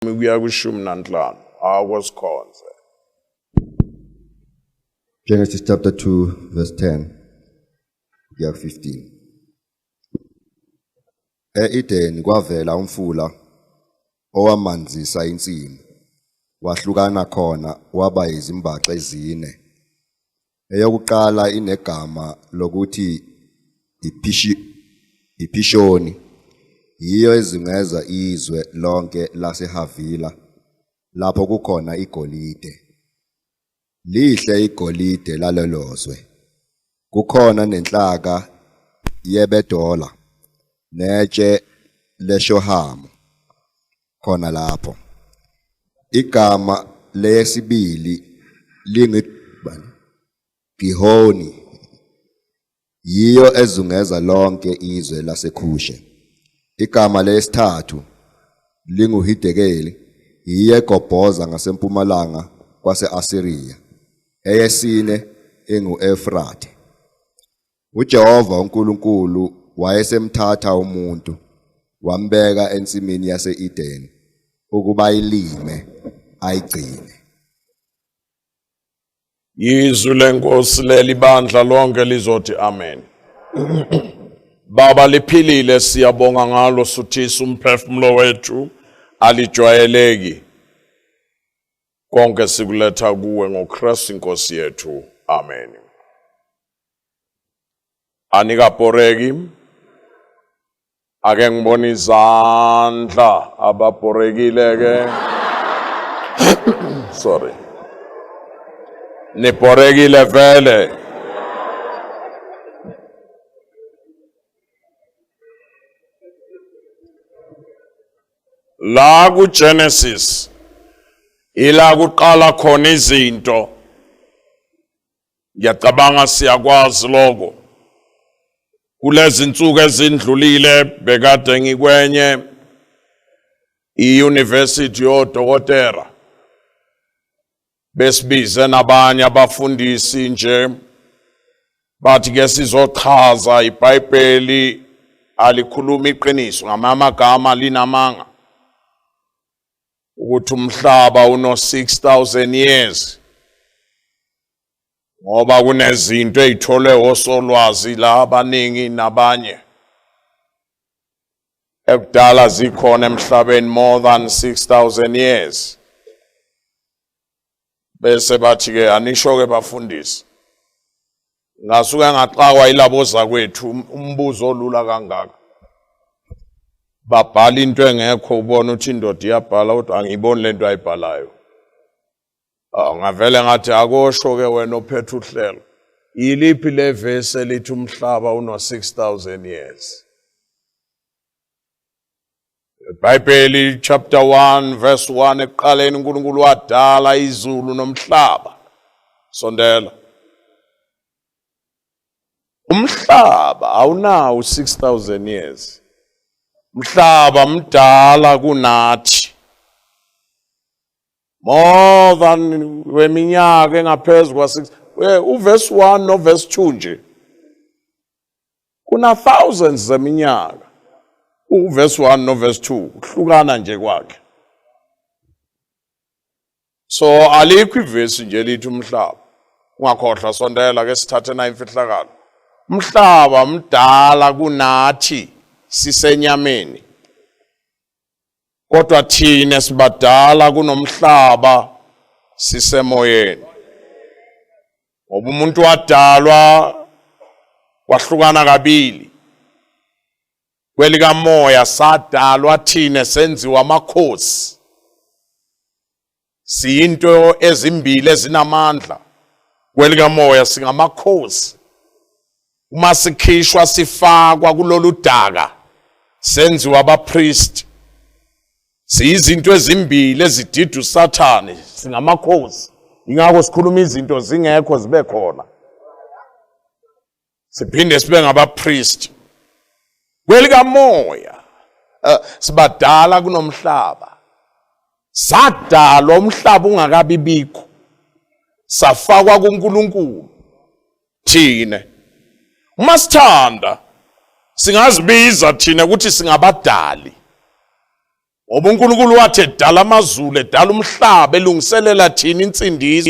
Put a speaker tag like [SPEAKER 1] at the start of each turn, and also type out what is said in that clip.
[SPEAKER 1] Kuya kwishumi nanhlanu, akwesikhonze.
[SPEAKER 2] Genesis chapter 2 verse 10 kuya 15. E-Edeni kwavela umfula owamanzisa insimu, wahlukana khona waba izimbaxa ezine. Eyokuqala inegama lokuthi iPhishoni, yiyo ezungeza izwe lonke laseHavila lapho kukhona igolide. Lihle igolide lalelo zwe. Kukhona nenhlaka yebedola netshe leshohamu khona lapho. Igama leyesibili lingu Gihoni, yiyo ezungeza lonke izwe laseKhushe. Igama lesithathu linguHidekeli, yiyo egobhoza ngasempumalanga kwase-Asiriya. Eyesine ingu-Efrathe. UJehova uNkulunkulu wayesemthatha umuntu wambeka ensimini yase-Edeni ukuba ayilime ayigcine.
[SPEAKER 1] Yizwi lenkosi leli, bandla lonke lizothi amen. Baba liphilile, siyabonga ngalo, suthisa umphefumulo wethu, alijwayeleki. Konke sikuletha kuwe ngoKristu inkosi yethu. Amen. Anikabhoreki? Ake ngibone izandla ababhorekile ke. Sorry. Nibhorekile vele. La kuGenesis ila kuqala khona izinto. Ngiyacabanga siyakwazi lokho. Kulezi nsuku ezindlulile bekade ngikwenye i-university yodokotela, besibize nabanye abafundisi nje, bathi ke sizochaza iBhayibheli alikhuluma iqiniso, ngamanye amagama linamanga, ukuthi umhlaba uno 6000 years, ngoba kunezinto ezitholwe osolwazi la abaningi nabanye ekudala zikhona emhlabeni more than 6000 years. Bese bathi ke anisho ke bafundisi, ngasuke ngaxakwa yilabo zakwethu, umbuzo olula kangaka, babhala into engekho, ubona ukuthi indoda iyabhala kodwa angiyiboni lento ayibhalayo. Oh, ngavele ngathi akosho ke wena ophethe uhlelo, yiliphi le verse elithi umhlaba uno 6000 years? IBhayibheli chapter 1 verse 1, ekuqaleni uNkulunkulu wadala izulu nomhlaba. Sondela. Umhlaba awunawo 6000 years. Umhlaba mdala kunathi. More than weminyaka engaphezu kwa 6. Uverse 1 no verse 2 nje. Kuna thousands zeminyaka. Uverse 1 no verse 2 kuhlukana nje kwakhe. So alikho ivesi nje lithi umhlaba. Ungakhohlwa, sondela ke sithathe na imfihlakalo. Umhlaba mdala kunathi sisenyameni. Kodwa thina sibadala kunomhlaba sisemoyeni. Ngoba umuntu wadalwa wahlukana kabili. Kwelikamoya sadalwa thina senziwa amakhosi. Siyinto ezimbili ezinamandla. Kwelikamoya singamakhosi. Uma sikhishwa sifakwa kulolu daka senziwa abapriest. Siyizinto ezimbili ezidida uSathane, singamakhosi. Ingakho sikhuluma izinto zingekho zibe khona. Siphinde sibe ngabapriest. Kwelikamoya sibadala kunomhlaba. Sadalwa umhlaba ungakabi bikho. Safakwa kuNkulunkulu thina. Uma sithanda singazibiza thina ukuthi singabadali. Ngoba uNkulunkulu wathi edala amazulu, edala umhlaba, elungiselela thina insindiso.